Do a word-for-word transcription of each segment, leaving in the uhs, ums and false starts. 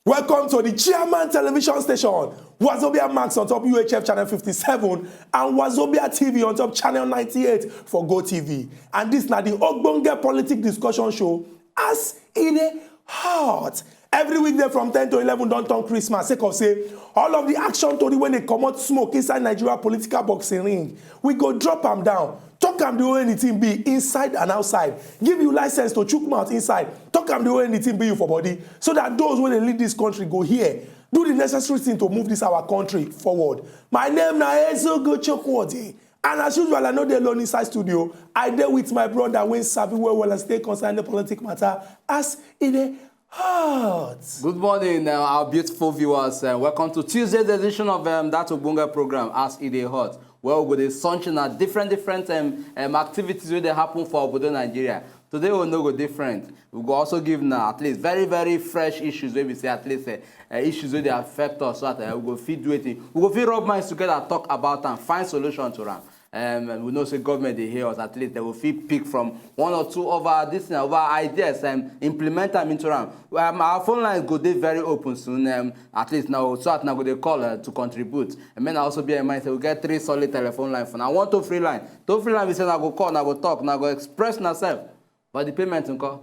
Welcome to the Chairman Television Station. Wazobia Max on top U H F channel fifty-seven and Wazobia T V on top channel ninety-eight for Go T V. And this na the Ogbonge Politic Discussion Show as e dey hot. Every weekday from ten to eleven don turn Christmas sake of say all of the action tori wey dey comot smoke inside Nigeria political boxing ring, we go drop am down, talk am the way anything be inside and outside, give you license to chook mouth inside, talk am the way anything be you for body, so that those wey dey lead this country go hear, do the necessary thing to move this our country forward. My name na Ezogo Chokwuode, and as usual, I no dey alone inside studio. I dey with my brother wey sabi well well and stay concerned the politic matter as e dey hot. Good morning, uh, our beautiful viewers. Uh, welcome to Tuesday's edition of um, that Ogbonge program, As E Dey Hot, where we go dey sunshine at different different um, um, activities wey dey happen for obodo Nigeria. Today we no go different. We go also give now at least very very fresh issues wey we say at least uh, uh, issues wey dey affect us so that uh, we go fit do it. We go fit rub minds together, talk about and find solution to am. Um, we know say government dey hear us. At least they will fit pick from one or two of our this thing, of our ideas and implement them into am. Um, our phone lines go dey very open soon. Um, at least now, so that now go dey call uh, to contribute. And men also be in mind say we get three solid telephone line for now. One toll free line, toll free line we say na go call, na go talk, na go express na self. But the payment nko,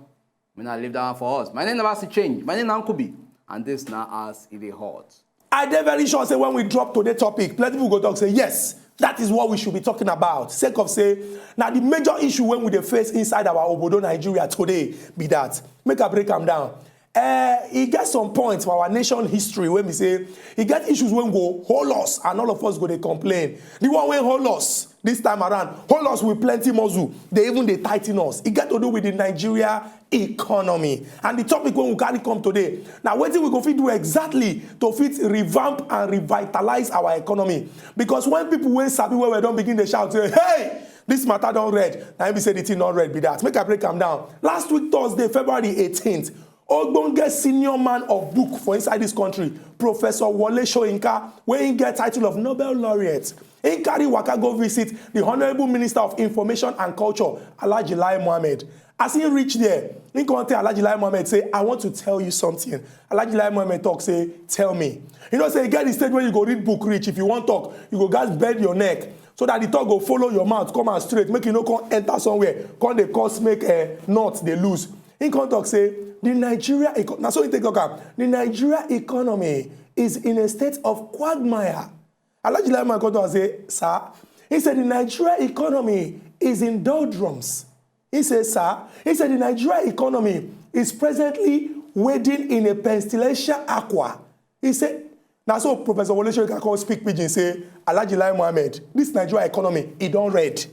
we na leave that one for us. My name never see change. My name na Uncle B, and this na as e dey hot. I dey very sure say when we drop today topic, plenty people go talk say yes, that is what we should be talking about. Sake of say na the major issue when we dey face inside our obodo Nigeria today be that. Make I break am down. Uh, e get some points for our nation history when we say e get issues when go hold us and all of us go dey complain. The one wey hold us this time around, hold us with plenty muscle, dey even dey tighten us. E get to do with the Nigeria economy. And the topic wey we carry come today na wetin we go fit do exactly to fit revamp and revitalize our economy. Because when people wey sabi well well don begin dey shout say, "Hey, this matter don red," na im be say the thing don red be that. Make I break am down. Last week Thursday, February eighteenth, ogbonge senior man of book for inside this country, Professor Wole Soyinka, wey im get title of Nobel laureate, im carry waka go visit the Honourable Minister of Information and Culture, Alhaji Lai Mohammed. As im reach there, im come tell Alhaji Lai Mohammed say, "I want to tell you something." Alhaji Lai Mohammed talk say, "Tell me." You know say e get the stage wey you go read book reach, if you wan talk, you go gats bend your neck so that the talk go follow your mouth come out straight, make e no come enter somewhere come dey cause make uh, knot dey loose. Im come talk say the Nigeria eco- na so im take talk am, "The Nigeria economy is in a state of quagmire." Alhaji Lai Mohammed come talk say, "Sir," he said, "the Nigeria economy is in doldrums." He said, "Sir," he said, "the Nigeria economy is presently wading in a pestilential aqua." He said, na so Professor Wole Soyinka come speak pidgin say, "Alhaji Lai Mohammed, this Nigeria economy, e don red."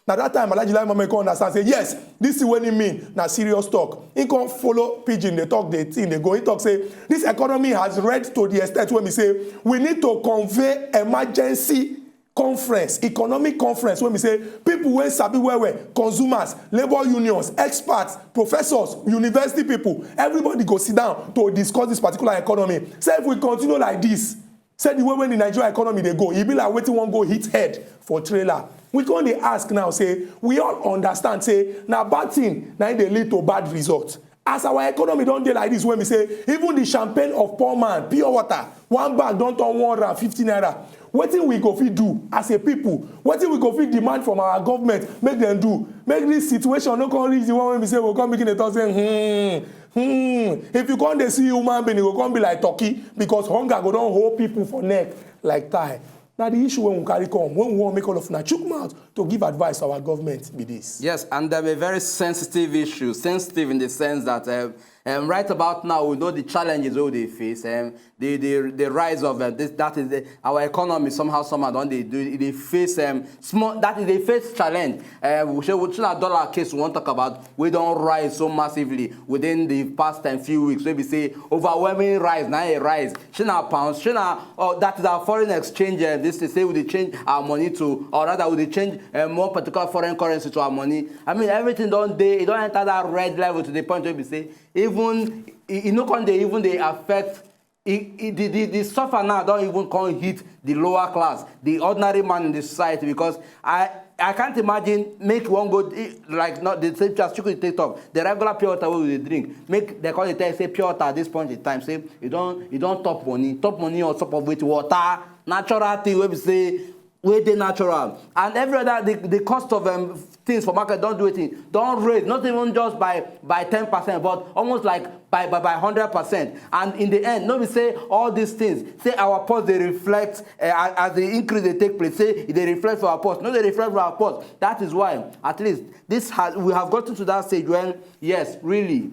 Na that time Alhaji Lai Mohammed come understand say, yes, this thing wey he mean na serious talk. He come follow pidgin dey talk the thing dey go. He talk say this economy has red to the extent wey be say we need to convey emergency conference, economic conference, wey be say people wey sabi well well, consumers, labour unions, experts, professors, university people, everybody go sit down to discuss this particular economy. Say if we continue like this, say the way wey the Nigeria economy dey go, e be like wetin wan go hit head for trailer. We come dey ask now say, we all understand say na bad thing na im dey lead to bad result. As our economy don dey like this, wey be say even the champagne of poor man, pure water, one bag don turn one hundred and fifty naira. Wetin we go fit do as a people? Wetin we go fit demand from our government make dem do, make this situation no come reach the one wey be say we go come begin dey talk say, hmm, hmm. If you come dey see human being, e go come be like turkey, because hunger go don hold people for neck like tie. Na the issue wey we carry come, wey we wan make all of una chook mouth to give advice to our government be this. Yes, and dem a very sensitive issue, sensitive in the sense that uh, Um, right about now, we know the challenges wey we dey face. Um, the, the the rise of, uh, this, that is the, our economy somehow somehow don dey do, e dey face, um, small, that is, dey face challenge. Uh, we should, we should, na dollar case we wan talk about, wey don rise so massively within the past, um, few weeks. Wey be say overwhelming rise, na e rise. Shey na pounds, shey na, oh, that is our foreign exchange. Uh, this is say we dey change our money to, or rather we dey change, uh, one particular foreign currency to our money. I mean, everything don dey, e don enter that red level to the point wey be say even e, e no come dey even dey affect, e, e, the, the, the suffer now don even come hit the lower class, the ordinary man in the society, because I, I can't imagine make one go, eh, like, not the same as Chukwudi take talk, the regular pure water wey we dey drink, make dem come dey tell you say pure water at this point in time, say e don, e don top money, top money on top of wetin? Water, natural thing wey be say, wey dey natural, and every other, the, the cost of, um, things for market don do wetin? Don raise, not even just by, by ten percent, but almost like by, by, by hundred percent. And in the end, no be say all these things, say our pulse dey reflect, uh, as the increase dey take place, say e dey reflect for our pulse. No dey reflect for our pulse. That is why, at least, this has, we have gotten to that stage when, yes, really,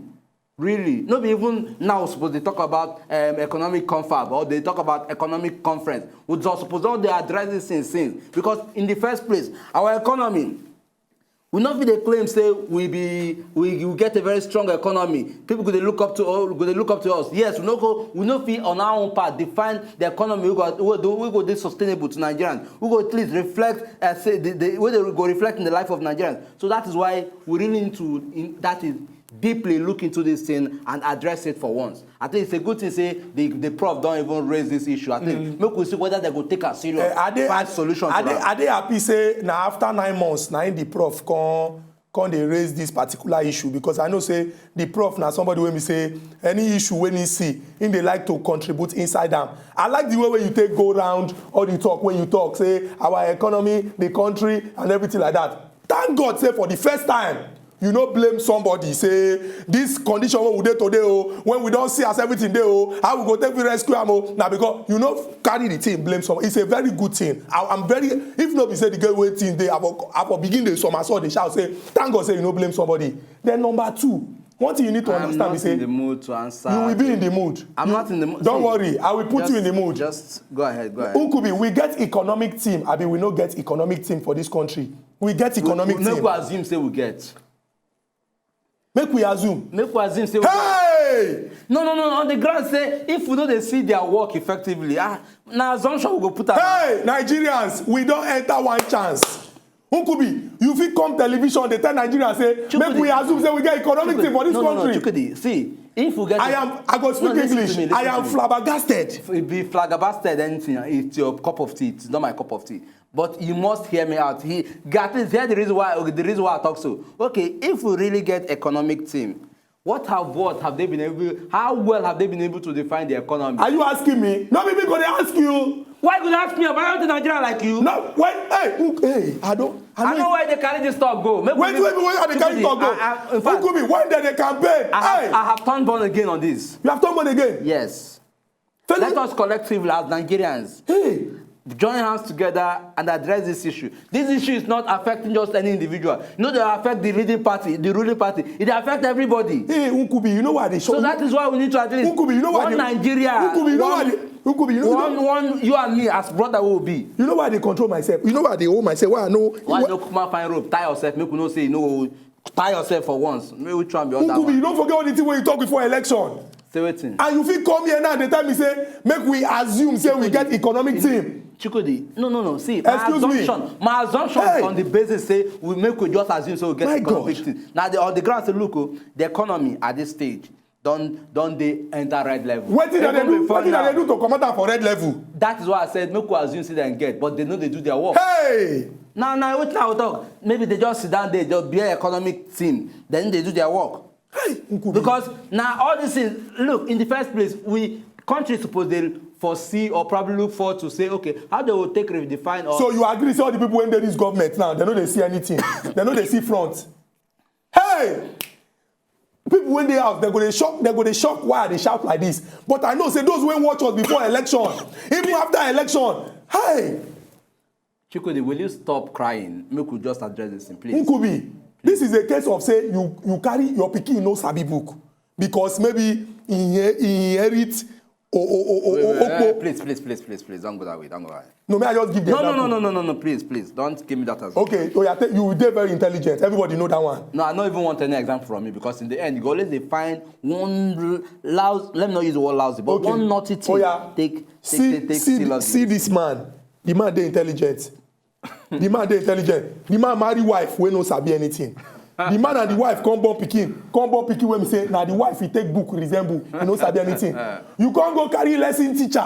really, no be even now we suppose dey talk about, um, economic confab or dey talk about economic conference. We just suppose don dey address this thing since, because in the first place, our economy, we no fit dey claim say we be, we, we get a very strong economy. People go dey look up to, go dey look up to us. Yes, we no go, we no fit on our own part define the economy wey go, wey go, wey go dey sustainable to Nigerians. We go at least reflect, uh, say the, the way they go reflect in the life of Nigerians. So that is why we really need to, in, that is, deeply look into this thing and address it for once. I think it's a good thing say the, the prof don even raise this issue. I think, mm, make we see whether they go take am serious, eh, I dey, find solution to am. I dey happy say na after nine months na im the prof come, come dey raise this particular issue, because I know say the prof na somebody wey be say any issue wey he see, he dey like to contribute inside am. I like the way wey you take go round all the talk wey you talk, say our economy, the country, and everything like that. Thank God say for the first time, you no blame somebody say this condition wey we dey today o, when we don see as everything dey o, how we go take fit rescue am o? Na because you no carry the thing blame somebody. It's a very good thing. I, I'm very, if no be say the girl wey thing dey, I for, I for begin dey somersault, dey shout say, "Thank God say you no blame somebody." Then number two, one thing you need to understand be say, I'm not in the mood to answer. You will be in the mood. I'm not in the mood. Don't worry, I will put you in the mood. Just go ahead, go ahead. Nkubi, we get economic team, abi we no get economic team for this country? We get economic team. Make we assume say we get. Make we assume. Make we assume say we get. Hey! No, no, no, on the ground say if we no dey see their work effectively, ah, na assumption we go put am. Hey, Nigerians, we don enter one chance. Nkubi, you fit come television dey tell Nigerians say, make we assume say we get economic team for this country. No, no, no, Chukwudi, see, if we get, I am, I go speak English. No, listen to me, listen to me. I am flabbergasted. If you be flabbergasted, anything, it's your cup of tea. It's not my cup of tea. But you must hear me out. He, at least hear the reason why, the reason why I talk so. Okay, if we really get economic team, what have, what have they been able, how well have they been able to define the economy? Are you asking me? No be me go dey ask you. Why you go dey ask me about Nigeria like you? No, why, hey, who, hey, I don't, I don't know why they carry this talk go. Make we, wait, wait, wait, why they carry talk go? I, I, in fact, Nkubi, when they, they campaign, I have, hey, I have turned born again on this. You have turned born again? Yes. Let us collectively, as Nigerians, hey, join hands together and address this issue. This issue is not affecting just any individual. You know, they affect the leading party, the ruling party. It affects everybody. Hey, Nkubi, you know why they show? So that is why we need to at least, Nkubi, you know why one they, Nigeria, Nkubi, you know why they, Nkubi, you know, one, one, you and me as brother we will be. You know why they control myself? You know why they hold myself? Why I know? Why no come and find rope? Tie yourself. Make we know say you know. Tie yourself for once. Make we try and be under. Nkubi, you don't forget all the thing wey you talk before election. Say wetin? And you fit come here now, dey tell me say, make we assume say we get economic team. Chukwudi, no, no, no. See, my assumption, my assumption on the basis say we make we just assume say we get economic team. Now, the, on the ground say, look, oh, the economy at this stage don, don dey enter red level. Wetin dem dey do? Wetin dem dey do to comot am for red level? That is why I said make we assume say dem get, but they no dey do their work. Hey! Now, now, wetin I go talk? Maybe they just sit down there, just be an economic team, then they do their work. Hey, Nkubi. Because now all these things, look, in the first place, we country suppose dey foresee or probably look forward to say, okay, how they will take redefine or. So you agree say all the people wey dey this government now, they no dey see anything. They no dey see front. Hey! People wey dey house, they go dey shock, they go dey shock why I dey shout like this. But I know say those wey watch us before election, even after election, hey! Chukwudi, will you stop crying? Make we just address this thing, please. Nkubi, this is a case of say you, you carry your pikin no sabi book. because maybe he inhe- he inherit o- o- o- o- Wait, o- wait, eh, okpo. Please, please, please, please, please, please, don't go that way. Don't go that way. No, may I just give the No, no, example? No, no, no, no, no. Please, please, don't give me that as. Okay, so you, are te- you dey very intelligent. Everybody know that one. No, I don't even want any example from you, because in the end, you go always dey find one l- lousy. Let me not use the word lousy, but Okay. One naughty thing. Oh, yeah. Take, take, See, take, take, see, seal up see the- this man. The man dey intelligent. The man dey intelligent. The man marry wife wey no sabi anything. The man and the wife come born pikin. Come born pikin wey be say na the wife he take book resemble. He no sabi anything. You come go carry lesson teacher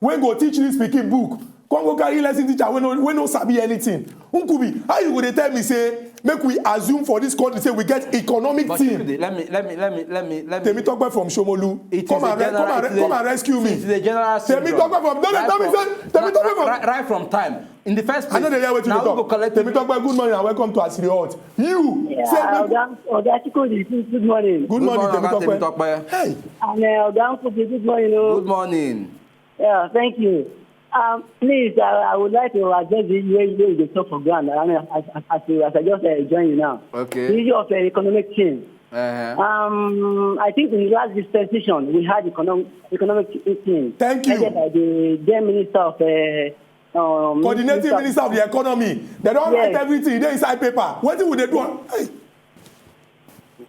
wey go teach this pikin book. Come go carry lesson teacher wey no wey no sabi anything. Nkubi, how you go dey tell me say make we assume for this country say we get economic But team? Chukwudi, let me, let me, let me, let me, let me. Temitope from Shomolu, It come is a and re- come general- and it re- is come a- and rescue me. It is a general syndrome. Temitope from don't dey Right tell me from- say Temitope right, from. right, right from time. In the first I know place, they hear wetin now you we go talk. Collect. Temitope, good morning and welcome to Asiri Hot. You Yeah, say make- Oga, Oga Chukwudi, good morning. Good morning, Good morning, Oga Temitope. Temitope. Hey, And uh, Oga Chukwudi, good morning. Oh. Good morning. Yeah, thank you. Um, please, I, I would like to address the way, way you talk for ground. I mean, as, as, as, you- as I just uh, joined you now. Okay. The issue of uh, economic change. Uh-huh. Um, I think in the last dispensation, we had economic economic change. Thank you. Headed by the then Minister of uh, um, Coordinating Minister of the Economy. They don't Yes. write everything. They inside paper. What do they do? Hey,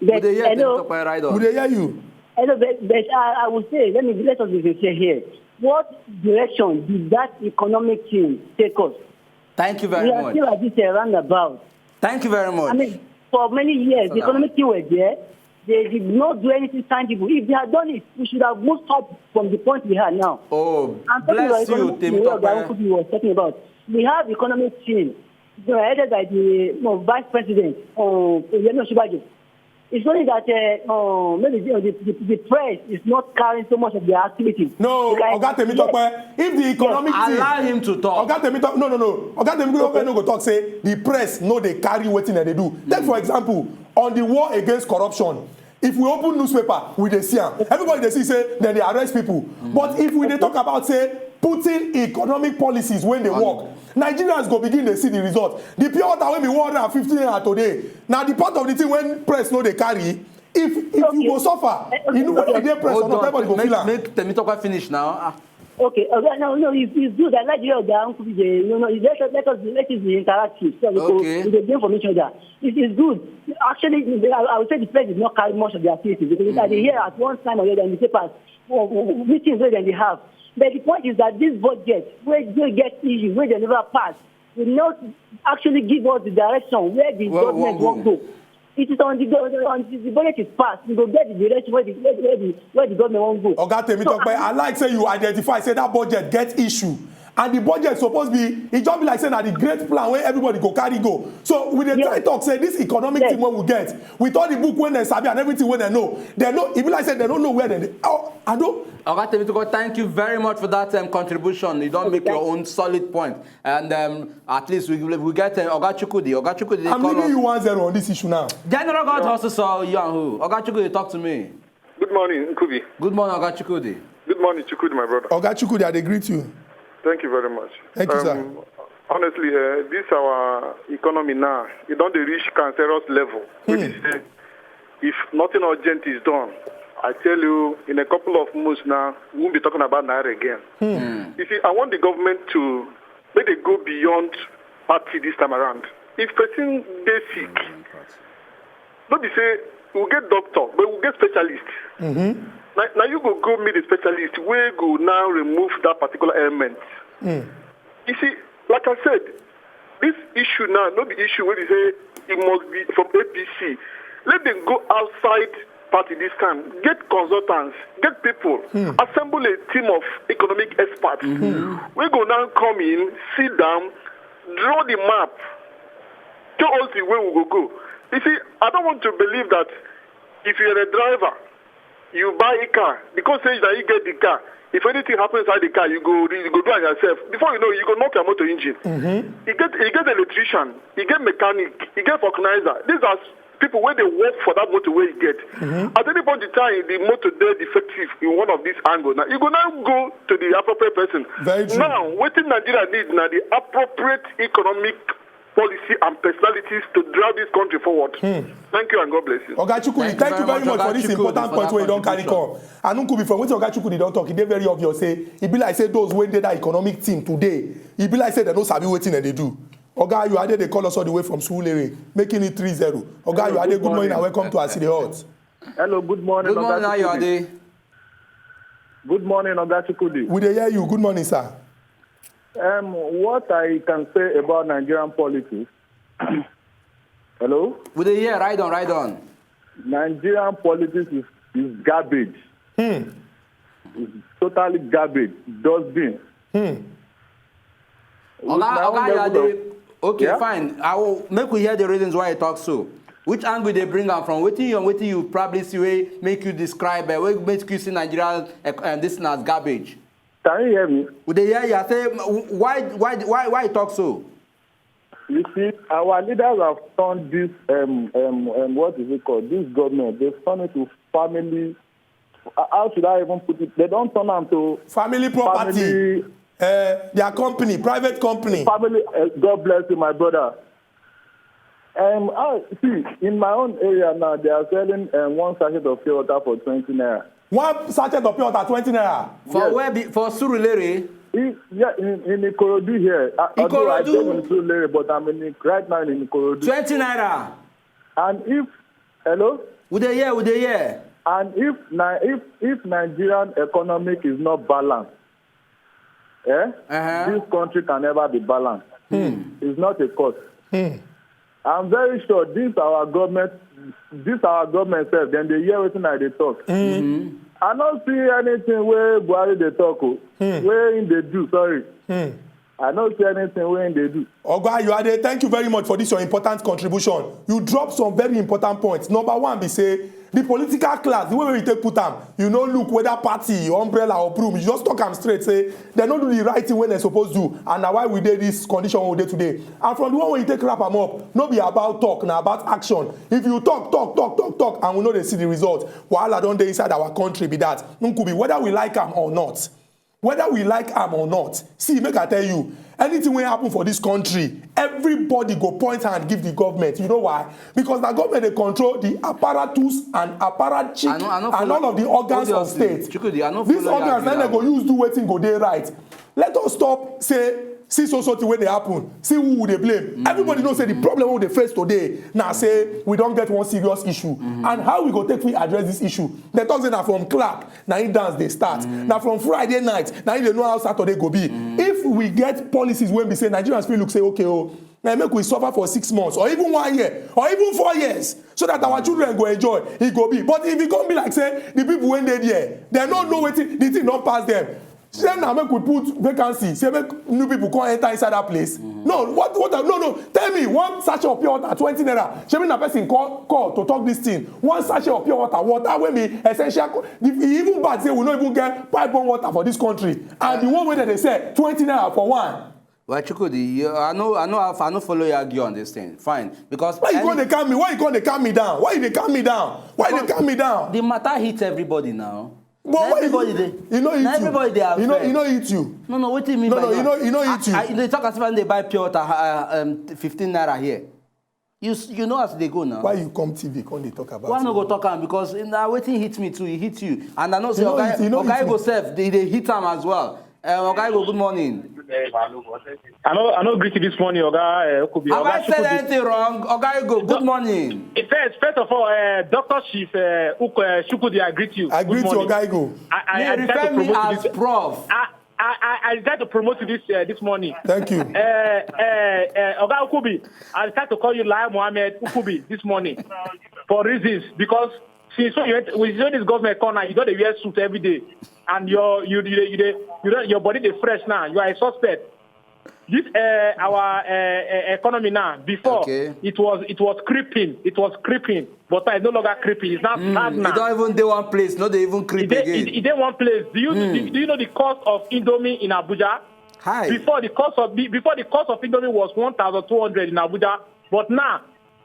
We dey hear Hello. Temitope, right on. We dey hear you. Hello, but, but I, I would say, let me let us be sincere here. What direction did that economic change take us? Thank you We very are much. Still at this uh, roundabout. Thank you very much. I mean, for many years, the Sit down. economic team were there. They did not do anything tangible. If they had done it, we should have moved up from the point we are now. Oh, I'm talking bless about you, economic team, what Temitope. Oga Chukwudi was talking about. We have economic team, you know, headed by the you know, vice president, uh, Yemi Osinbajo. It's only that uh, uh, maybe the, the, the, the press is not carrying so much of their activities. No, Because- Oga Temitope, if the economic team Allow him to talk. Oga Temitope, no, no, no. Oga Temitope no go talk say the press no dey carry wetin dem dey do. Take for example, on the war against corruption, if we open newspaper, we dey see am. Everybody dey see say dem dey arrest people. But if we dey talk about say putting economic policies wey dey work, Nigerians go begin dey see the result. The pure water wey be one hundred and fifty naira today, na the part of the thing wey press no dey carry. If if you Okay. go suffer, Eh, okay, you know whether you okay. dey press or Hold not, everybody on. go feel Make, am. Make Temitope finish now. Ah. Okay, okay, no, no, it's, it's good. I like the way Oga Chukwudi dey, you know, no, let us, let us, let it be interactive. So we go, Okay. we go gain from each other. It is good. Actually, I, I would say the press did not carry much of the activities because I dey hear at one time or the other in the papers, uh, meetings wey dem dey have. But the point is that this budget, wey wey get issue, wey dem never pass, will not actually give us the direction where the Where we government wan wan go. go. It is on the go- on the, the budget is passed. We go get the direction where the where the, where the, where the government wan go. Oga Temitope, So, I like say you identify say that budget get issue. And the budget suppose be, e just be like say na the great plan wey everybody go carry go. So we dey Yes. try talk say this economic Yes. thing wey we get, with all the book wey dem sabi and everything wey dem know, dem no, e be like say dem no know where dem dey. Oh, I don't. Oga Temitope, thank you very much for that um, contribution. You don make your own solid point, and um, at least we we get uh, Oga Chukwudi. Oga Chukwudi, dey I'm call leaving us. You one zero on this issue now. General God Hospital, you and who? Oga Chukwudi, talk to me. Good morning, Nkubi. Good morning, Oga Chukwudi. Good morning, Chukwudi, my brother. Oga Chukwudi, I dey greet you. Thank you very much. Thank you, sir. Um, honestly, uh, this our economy now, it don dey reach cancerous level. Wey be say, if nothing urgent is done, I tell you, in a couple of months now, we won't be talking about naira again. You see, I want the government to make they go beyond party this time around. If person dey sick, no be say we get doctor, but we get specialist. Now, now you go go meet the specialist, we go now remove that particular element. You see, like I said, this issue now, no be issue wey be say it must be from A P C. Let them go outside party this time, get consultants, get people, assemble a team of economic experts. We go now come in, sit down, draw the map, tell us the way we go go. You see, I don't want to believe that if you're a driver, you buy a car, because say that you get the car, if anything happens inside the car, you go you go do it yourself. Before you know, you go knock your motor engine. You get you get electrician, you get mechanic, you get vulcanizer. These are people wey dey work for that motor wey you get. At any point in time, the motor dey defective in one of these angle. Now you go now go to the appropriate person. Very true. Now, wetin Nigeria need na the appropriate economic policy and personalities to drive this country forward. Thank you and God bless you. Oga Chukwudi, thank you very much for this important point wey you don carry come. And Nkubi, from wetin Oga Chukwudi don talk, e dey very obvious say e be like say those wey dey that economic team today, e be like say dem no sabi wetin dem dey do. Oga Ayo Ade dey call us all the way from Surulere, making it three zero. Oga Ayo Ade, good morning and welcome to As E Dey Hot. Hello, good morning. Good morning, Ayo Ade. Good morning, Oga Chukwudi. We dey hear you. Good morning, sir. Um, what I can say about Nigerian politics. Hello? We dey hear. Ride on, ride on. Nigerian politics is, is garbage. Hmm. It's totally garbage. Dustbin. Hmm. Oga, Oga Ayo Ade, okay, yeah? Fine. I will make we hear the reasons why you talk so. Which angle they bring am from? Wetin you, wetin you probably see wey make you describe, uh, wey make you see Nigeria uh, uh, this na as garbage. Can you hear me? We dey hear you. I say, why, why, why, why you talk so? You see, our leaders have turned this, um, um, um, what is it called? This government, they've turned it to family. Uh, how should I even put it? They don't turn am to family property. Family, uh, their company, private company. Family. Uh, God bless you, my brother. Um, I, see, in my own area now, they are selling um, one sachet of pure water for twenty naira. One sachet of pure water, twenty naira. For yes. Where? Be, for Surulere? In, yeah, in, in Ikorodu here. I, Ikorodu? I live in Surulere, but I'm in, right now in Ikorodu. Twenty naira. And if, hello? We dey hear, we dey hear. And if, if, if Nigerian economic is not balanced, eh? Uh-huh. This country can never be balanced. Hmm. It's not a cost. Hmm. I'm very sure this our government, this our government sef, dem dey hear wetin I dey talk. Mm. I no see anything wey Buhari dey talk o. Mm. Wey him dey do, sorry. Mm. I no see anything wey him dey do. Oga Ayo Ade, thank you very much for this your important contribution. You drop some very important points. Number one be say, the political class, the way we take put am, you no look whether party, umbrella or broom. You just talk am straight, say dem no do the right thing wey dem suppose do, and na why we dey this condition wey we dey today. And from the one wey you take wrap am up, no be about talk, na about action. If you talk, talk, talk, talk, talk, and we no dey see the result, wahala don dey inside our country be that. Nkubi, whether we like am or not, whether we like am or not, see, make I tell you, anything wey happen for this country, everybody go point hand give the government. You know why? Because na government dey control the apparatus and apparatchik and all of the organs of state. These organs na dem go use do wetin go dey right. Let us stop say, see so so thing wey dey happen, see who we dey blame. Mm. Everybody know say the problem wey we dey face today na say we don get one serious issue. Mm. And how we go take fit address this issue? Dem talk say na from clap na im dance dey start. Mm. Na from Friday night na im dey know how Saturday go be. Mm. If we get policies wey be say Nigerians fit look say, okay o, na make we suffer for six months or even one year or even four years so that our children go enjoy, e go be. But if e come be like say the people wey dey there, dem no know wetin, the thing don pass dem. Say na make we put vacancy, say make new people come enter inside that place. Mm. No, what, what, no, no. Tell me, one sachet of pure water, twenty naira. Shebi na person call, call to talk this thing. One sachet of pure water, water wey be essential. If e even bad say we no even get pipe borne water for this country, and the one wey dem dey sell, twenty naira for one. Well, Chukwudi, you, I know, I know, I know follow you argue on this thing. Fine, because why you any... gonna calm me? Why you gonna calm me down? Why you dey calm me down? Why you dey calm me down? The matter hits everybody now. But why everybody you, dey, you know it. Everybody dey affect. You know, you know it you. No, no, what do you mean no, by no, that? You know, you know it you. I, I, they talk as if they buy pure water, uh, um, fifteen naira here. You, you know as they go now. Why you come T V come dey talk about? Why no go talk am? Because na wetin hit me too, e hit you. And I know say Oga Igbo sef, they, they hit am as well. Uh, Oga Igbo, good morning. I know, I know greet you this morning, Oga uh, Okubi. Have I said anything wrong? Oga Igbo, good morning. First, first of all, uh, Doctor Chief uh, Chukwudi, I greet you. I greet you, Oga Igbo. I, I, I refer me as Prof. I, I, I decided to promote you this uh, this morning. Thank you. Uh, uh, uh, Oga Ukubi, I decided to call you Lai Mohammed Ukubi this morning for reasons because since when you went, when this government come now, you don't wear suit every day, and your you you you, you, you don't, your body is fresh now. You are a suspect. This uh, our uh, uh, economy now. Before okay. It was it was creeping, it was creeping, but now it's no longer creeping. It's not mm, stagnant. It don't even dey one place. No, they even creep it dey, again. It, it dey one place. Do you mm. do, do you know the cost of Indomie in Abuja? Hi. Before the cost of before the cost of Indomie was one thousand two hundred in Abuja, but now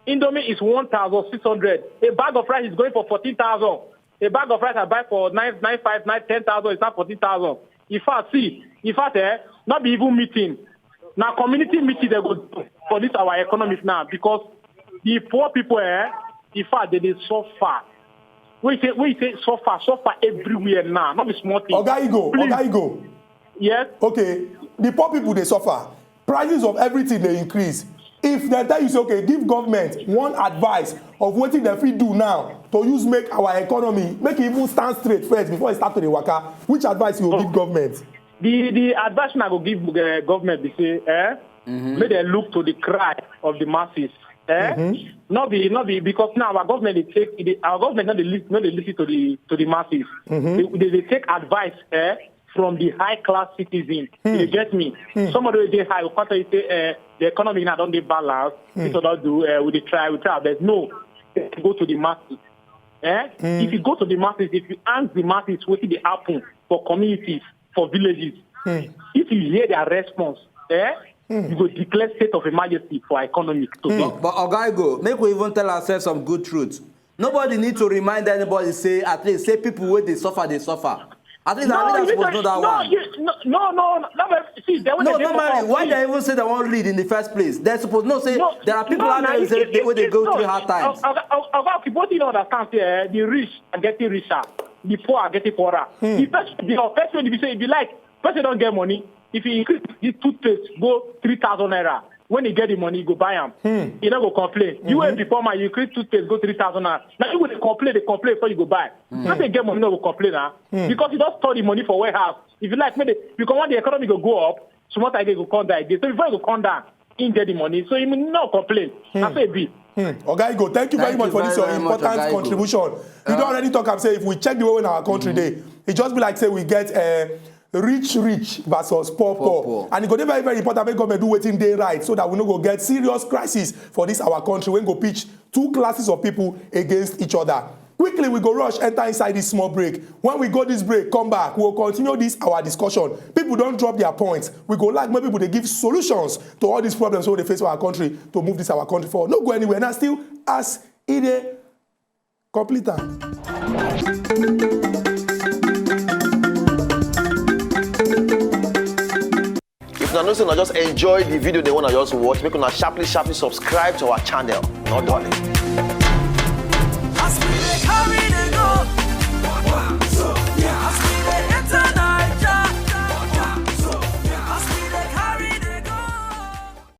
Indomie is one thousand six hundred. A bag of rice is going for fourteen thousand. A bag of rice I buy for nine nine five, nine ten thousand is now fourteen thousand. In fact, see, in fact, eh, not be even meeting. Now community meeting they go do for this our economic now because the poor people, eh, in fact, they dey suffer. We say we say suffer, suffer everywhere now. Not be small thing. Oga Igo, Please. Oga Igo. Yes. Okay, the poor people they suffer. Prices of everything they increase. If they tell you say, okay, give government one advice of wetin they fit do now to use make our economy make it even stand straight first before it start to the waka, which advice you will give government? The the advice I go give uh, government be say, eh, mm-hmm. Make they look to the cry of the masses. Eh? Mm-hmm. Not be not be because now our government they take they, our government not they listen not they listen to the to the masses. Mm-hmm. They, they, they take advice, eh, from the high class citizen. Mm. You get me? Mm. Somebody wey dey high, we can't tell you say uh, the economy now don't dey balance. Mm. This or that do uh, we dey try, we try, but no, go to the masses. Eh? Mm. If you go to the masses, if you ask the masses what they happen for communities, for villages, mm. If you hear their response, eh? Mm. You go declare state of emergency for economic to mm. But, but Oga Igo, make we even tell ourselves some good truth. Nobody need to remind anybody say at least say people where they suffer, they suffer. At least no, our leaders supposed know that no, one. You, no, no, no, no, no, see, they no, normally, why they even say they won't lead in the first place? They're supposed to know say no, there are people no, out there no, say, it, they, where they go no, through hard times. Oga, Oga, Oga, what you don't understand, eh, the rich are getting richer, the poor are getting poorer. Hmm. The person, the person, if you say, if you like, person don't get money. If you increase the toothpaste, go three thousand naira. When you get the money, you go buy am. Hmm. You no go complain. Mm-hmm. You wey be poor man, you increase toothpaste, go three thousand naira. Now you go dey complain, dey complain before you go buy. Hmm. Not they get money, no go complain now. Hmm. Because you don't store the money for warehouse. If you like, maybe you can want the economy go go up, small time go come down again. So before you go come down, in get the money. So you may not complain. Hmm. That's a bit. Hmm. Oga Igo, thank you very much for this your important contribution. You don't already talk and say if we check the way in our country day, it just be like say we get uh, rich rich versus poor poor, and e go dey very very important make government do wetin dey right so that we no go get serious crisis for this our country wey go pitch two classes of people against each other. Quickly we go rush enter inside this small break. When we go this break, come back, we will continue this our discussion. People don't drop their points. We go like make people they give solutions to all these problems wey dey face for our country to move this our country forward. No go anywhere. Now still as e dey complete am. If una know say una just enjoy the video they wanna just watch, make una sharply sharply subscribe to our channel. No darling.